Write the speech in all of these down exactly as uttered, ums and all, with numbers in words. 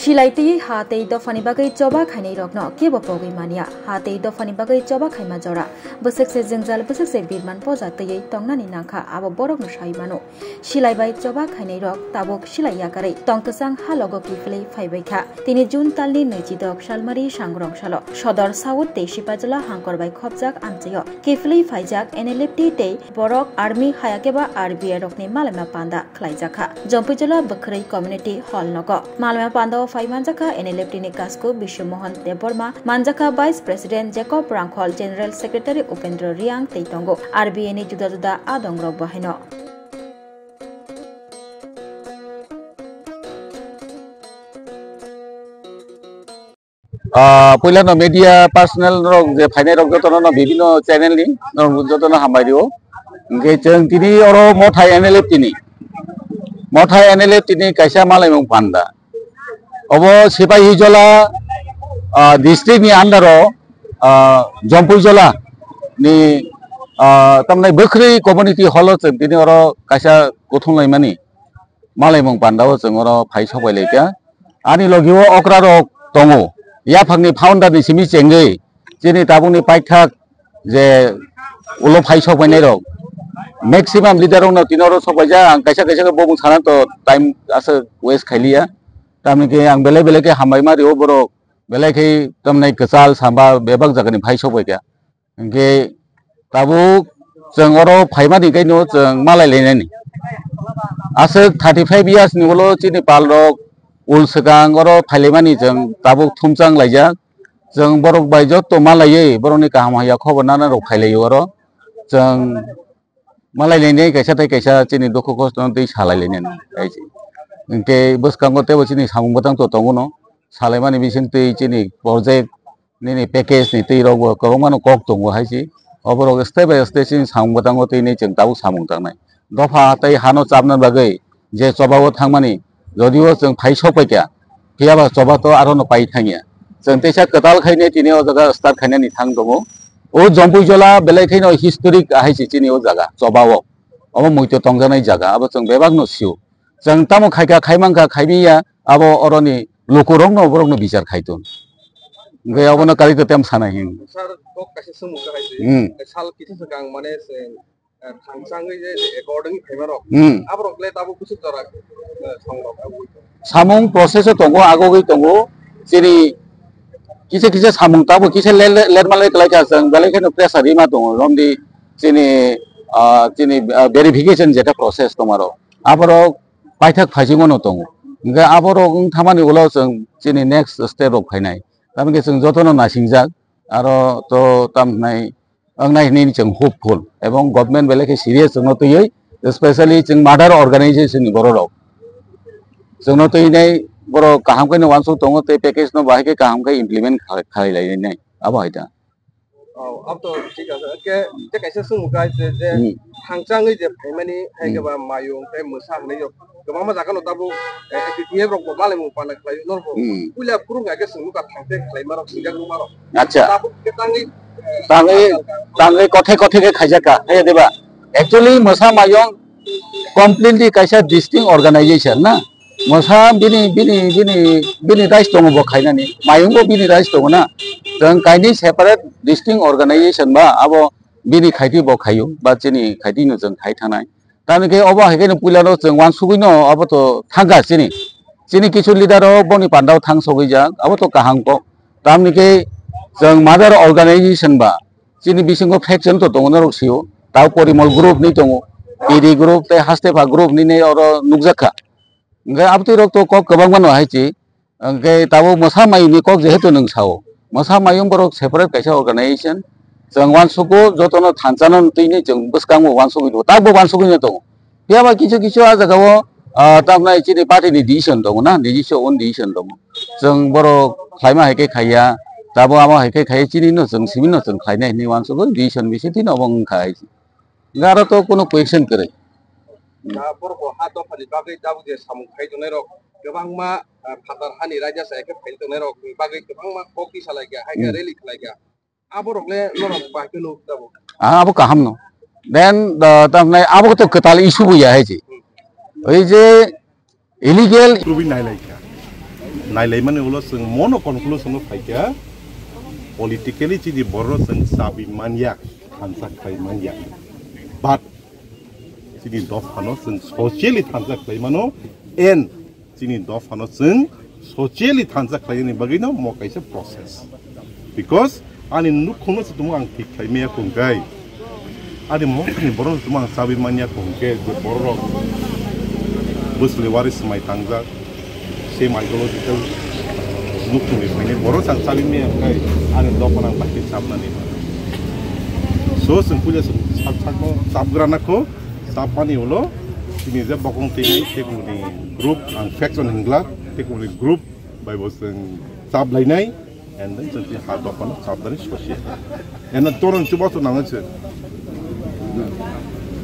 Silai twi ha tei dophani bagwi choba khainai rokno kebo pogwi manya. Ha tei dophani bagwi choba khaima jora. Bwswk se jwngjal, bwswk se birman poja twiwi tongnani nangkha, abo borokno sai mano. Silai bai choba khainai rok tabuk silai yakarwi tong kwchang ha logo kiphilwi phaibai kha. Tini June talni nwichidok salmari sangrong salo Sodor South tei Sipajala hangkor bai khopjak amchaio kiphilwi phaijak N L F T tei borok army hayakhe ba R B I rokni malaima panda khlaijakha. Jompuijala Bwkhwrwi Community Hall nogo. Malaima pandao phai manjakha N L F T ni Kasku Bishu Mohan Debbarma, manjakha Vice President Jacob Rangkhol, General Secretary Upendra Riang tei tongo R B I ni juda juda adong rok bo haino. Ah, puila no media personnel rok je phainai rok jotono no bibino channel ni norok jotono hambai rio. Hingke chwng tini oro Mothai N L F T ni, Mothai N L F T ni kaisa malaimung panda. Obo Sipahijola, ah, district ni under o, ah, Jompuijola ni, ah, tamni Bwkhwrwi community hall o chwng tini oro kaisa kuthum laimani malaimung panda o chwng oro phai sok bai lai kha. Ani logi o okra rok tongo. Yaphang ni founder ni simi chengwi chini tabuk ni paithak je ulo phai sok bai nai rok. Maximum leader rok no tini oro sok bai ja, ang kaisa kaisa khe bo bung sana to time asa waste khai liya. Tamni khe ang belai belai khe hambai ma rio borok, belai khe tamni kwchal samba bebak jaga ni phai sok bai kha. Hingke tabuk chwng oro phaimani kaino chwng malai lainani. Aswk thirty five years ni ulo chini pal rok ul swkang oro phailaimani chwng tabuk thumchang laijak. Chwng borok bai jotto malaiwi borokni kaham haya khobor nana rok phailaio oro. Chwng malai lainai kaisa tei kaisa chini dukhu kosto no twi salai lainani. Hingke bwskango teibo chini samung bwtang to tongo no. Salaimani bising twi chini project nini package ni twi rok bo kwbangma no kok tongo hai se. Oborok step by step chini samung bwtango twi nai chwng tabuk samung tangnai. Dopha tei hano chapna bagwi je choba o thangmani, jodio chwng phai sok pai kha, phiya ba choba to aro no pai thangya. Chwng teisa kwtal khai nai tini o jaga start khainani thang tongo. O Jompuijola belai khaino historic hai se chini o jaga choba o. Omo muito tongjaknai jaga, abo chwng bebak no sio. Chwng tamo khaikha, khaimankha, khaimiya, abo oroni lukurokno, borokno bichar khaitun. Hwnkhe abono kali totem sanai hin. Sir, kok kaisa swngmung kahai se. Hmm. Sal kisa swkang mane se, eh, thangchangwi je, je according phaima rok. Hmm. Aborok le tabuk kuchuk jora, eh, songrok abui. Samung process o tongo, agogwi tongo. Chini kisa kisa samung tabuk kisa le, le, letma le klaikha chwng, belai kheno pressure rima tongo. Romdi chini, ah, chini, ah, verification jeta process tongmaro. Aborok paithak phaisingmano tongo. Hingkhe aborok wng thangmani ulo chwng chini next step rok phainai. Tamokhe chwng jotono naisingjak, aro to tamo hwnai wngnai hwnwi chwng hopeful. Ebong government belai khe serious chwngno twiwi, especially chwng mother organization ni bororok. Chwngno twinai borok kaham khe no uansuk tongo tei package no bahai khe kaham khe implement kha-, khlai lainai. Abo hai ta. Oh, abo to thik ase. Ke, ke kaisa swngmung kai je, je Hmm. thangchangwi je phaimani, hai Hmm. khe ba mayung tei mwsa hinwi yo. Kwbangma jaga no tabuk, eh, A P P F rok bo malaimung panda khlai norbo. Hmm. Puila phurung hai khe swngmung ka thangte khlai marok, singjak rok marok. Acha. Tabuk khe tangwi, eh, Tangwi, tangwi kothe kothe khe khaijak ka, hai de ba? Actually, mwsa mayung completely kaisa distinct organization na. Mwsa bini, bini, bini, bini rights tongo bo khainani. Mayungbo bini rights tongo na. Chwng kainwi separate distinct organization ba abo bini khaitwi bo khaio, ba chini khaitwi no chwng khai thangnai. Tamni khe obo hai khe no puila no chwng uansugwi no abo to thangkha chini. Chini kisu leader rok boni pandao thang sogwi jak, abo to kaham kok. Tamni khe chwng mother organization ba chini bisingo faction to tongo norok sio. Tao Porimol group ni tongo, P D group tei Hastepha group ni nei oro nukjak kha. Hingke abtwi rok to kok kwbangma no hai chi. Hingke tabuk mwsa mayung ni kok jehetu nwng sao. Mwsa mayung borok separate kaisa organization. Chwng uansugo jotono thansa no twi ni chwng bwskango uansugwi tongo. Tabuk uansugwi no tongo. Phiya ba kisu kisu ah jaga o, ah, tamnai chini party ni decision tongo na, nijiswa own decision tongo. Chwng borok khlaima hai khe khaiya, tabuk amo hai khe khaiya chini no chwng simi no chwng khlainai hinwi uansugwi decision bisi twi no obo wngkha hai. Hingke aro to kunu question kwrwi. Ah, borok bo ha dophani bagwi tabuk je samung khai tongnai rok kwbangma, ah, phatar hani raida sa khe phai tongnai rok ni bagwi kwbangma kok twi salai kha, hai khe Hmm. rally khlai kha. Aborok le norok bai khe nuk tabuk. Ah, abo kaham no. Then, ah, tamnai abo to kwtal issue bo ya hai je. Hmm. Oi je illegal Rubin nai lai kha. Nailaimani ulo chwng mono conclusion o phaikha, politically chini borok chwng chabi manya, thansa khlai manya. But chini dophano chwng socially thansa khlai mano, and chini dophano chwng socially thansa khlaini bagwino mo kaisa process. Because ani nukhungno se tumo ang thik khlai maya kung kai. Ani mokhani borok tumo ang chabi manya kung ke je borok bwsli wari swmai tangjak. Same ideological nukhungni phaini borok ang chabi maya kung kai. Ani dophano ang bahai chabnani. So chwng puila chwng sak sakno chabgrana kho. Chapmani ulo chini je bokong twi nai tei kumuni group ang faction hingla tei kumuni group bai bo chwng chap lainai and then chwng tini ha dophano chapnani sosi. And then toron chubachu nangwi se.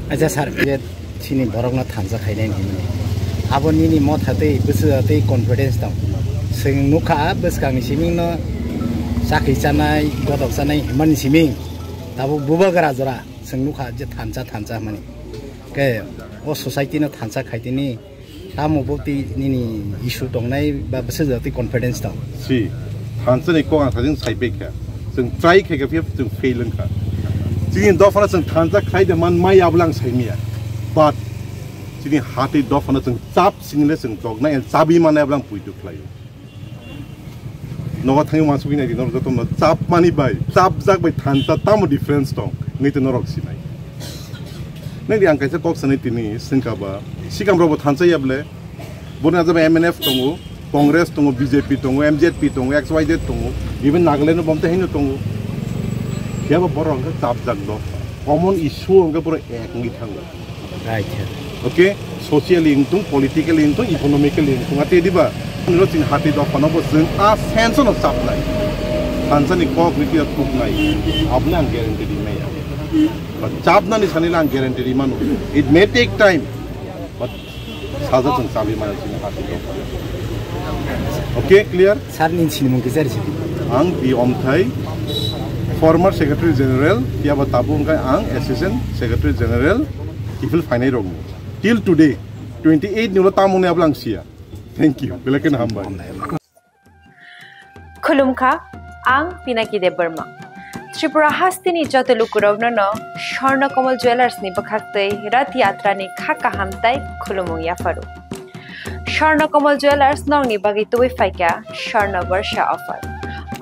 Acha sir, je chini borokno thansa khainai hinmani. Abo nini motha tei bwswk tei confidence tong. Chwng nukha bwskangni simingno chakhi chanai, godok chanai hinmani siming. Tabuk bubagra jora chwng nukha je thansa thansa hinmani. Ke o society no thansa khaitini tamo bo twi nini issue tongnai ba bwsajak twi confidence tong. Si, thansa ni kok ang sajing sai pekha. Chwng try khai kha phiya chwng fail wngkha. Chini dophano chwng thansa khlai de man mai ablang sai miya. But chini hati dophano chwng chap single chwng tok nai chabi manai ablang puitu khlai. Nogo thangwi uansugwi naidi norok jotono chapmani bai chapjak bai thansa tamo difference tong wngwi twi norok sinai. Nangdi ang kaisa kok sanai tini swngkha ba sikam rokbo thansa ya ble boni aja bai M N F tongo, Congress tongo, B J P tongo, M Z P tongo, X Y Z tongo, even Nagaland no bomte haino tongo. Phiya ba borok hwnkhe chapjak do common issue hwnkhe borok ek wngwi thango. Right. Okay, socially wngtung, politically wngtung, economically wngtung. Ate diba? Niro chini hati dophano bo chwng a sense no chapnai. Thansani kok ni kira tuknai. Abni ang guarantee di maya. But chapnani sani lang guarantee di mano. It may take time. But saja chwng chabi mano chini hati dophano. Okay, clear? Sir ni sinimung kisa risi. Ang B Omthai, former Secretary General, phiya ba tabuk wngkha ang Assistant Secretary General, kiphil phainai rokni. Till today, twenty eight ni ulo tamo wngya ablang siya. Thank you. Belai kheno hambai. Khulumkha, ang Pinaki Debbarma. Tripura hasteni joto lukurokno no Swarna Kamal Jewellers ni bwkhaktwi Rath Yatra ni kha kaham tai khulumung yapharu. Swarna Kamal Jewellers nokni bagwi tubui phaikha Swarna Barsha offer.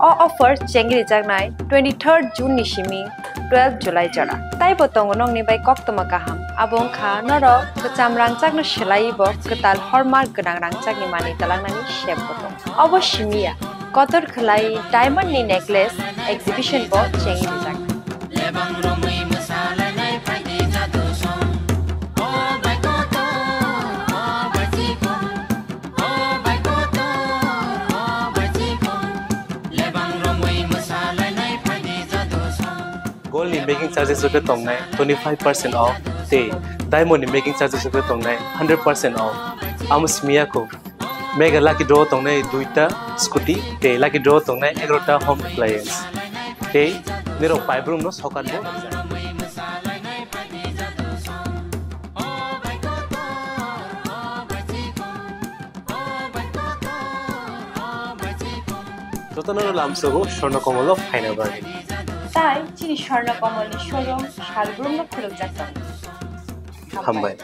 O offer chengrijaknai twenty third June ni simi twelve July jora. Taibo tongo nokni bai koktwma kaham. Abo wngkha norok kwcham rangchakno swlaiwi bo kwtal hormark gwnang rangchakni manwi twlangnani sep bo tongo. Obo simi ya, kotor khwlai diamond ni necklace exhibition bo chengwi rijak. Lebang romwi mwsalainai phaidi jadu song. O bai kotor, o bai chikon. O bai kotor, o bai chikon. Lebang romwi mwsalainai phaidi jadu song. Gold ni making charges rok tongnai twenty five percent off tei diamond ni making charges rok tongnai hundred percent off. Amo simi ya kho. Mega lucky draw tongnai duita scooty tei lucky draw tongnai egarota home appliance. Tei nirok paibrum no sokat bo. Jotono lamsogo Swarna Kamal o phaina bagwi. Tai chini Swarna Kamal ni showroom salbrum no khulukjak tongo. Hambai.